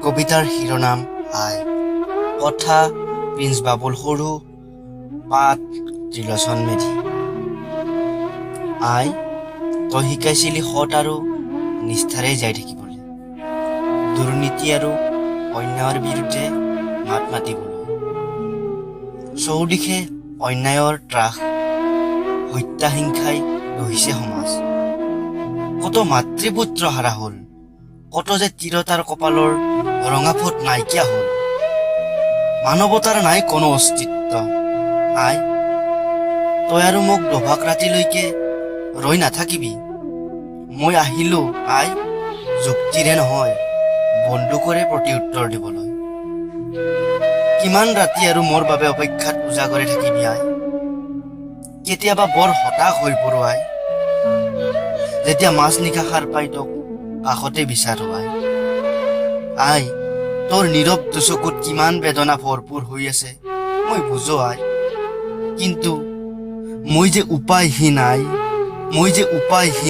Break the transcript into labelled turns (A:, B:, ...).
A: কবিতাৰ শিৰোনাম আই। কথা প্ৰিন্স বাবুল সৰু, পাঠ ত্ৰিলোচন মেধি। আই, তই শিকাইছিলি সৎ আৰু নিষ্ঠাৰে জীয়াই থাকিবলৈ, দুৰ্নীতি আৰু অন্যায়ৰ বিৰুদ্ধে মাত মাতিবলৈ। চৌদিশে অন্যায়ৰ ত্ৰাস, হত্যা হিংসাই দহিছে সমাজ। কত মাতৃপুত্ৰ হাৰা হ'ল, কত যে তিৰোতাৰ কপালৰ ৰঙা ফোট নাইকিয়া হ'ল। মানৱতাৰ নাই কোনো অস্তিত্ব। আই, তই আৰু মোক দোভাগ ৰাতিলৈকে ৰৈ নাথাকিবি। মই আহিলো আই, যুক্তিৰে নহয়, বন্দুকৰে প্ৰতি উত্তৰ দিবলৈ। কিমান ৰাতি আৰু মোৰ বাবে অপেক্ষাত উজাগৰে থাকিবি আই? কেতিয়াবা বৰ হতাশ হৈ পৰো আই, যেতিয়া মাজনিশা সাৰ পাই তোক কাষতে বিচাৰো আই। আই, তোৰ নীৰৱ দুচকুত কিমান বেদনা ভৰপূৰ হৈ আছে মই বুজো আই। কিন্তু মই যে উপায়হীন আই, মই যে উপায়হীন।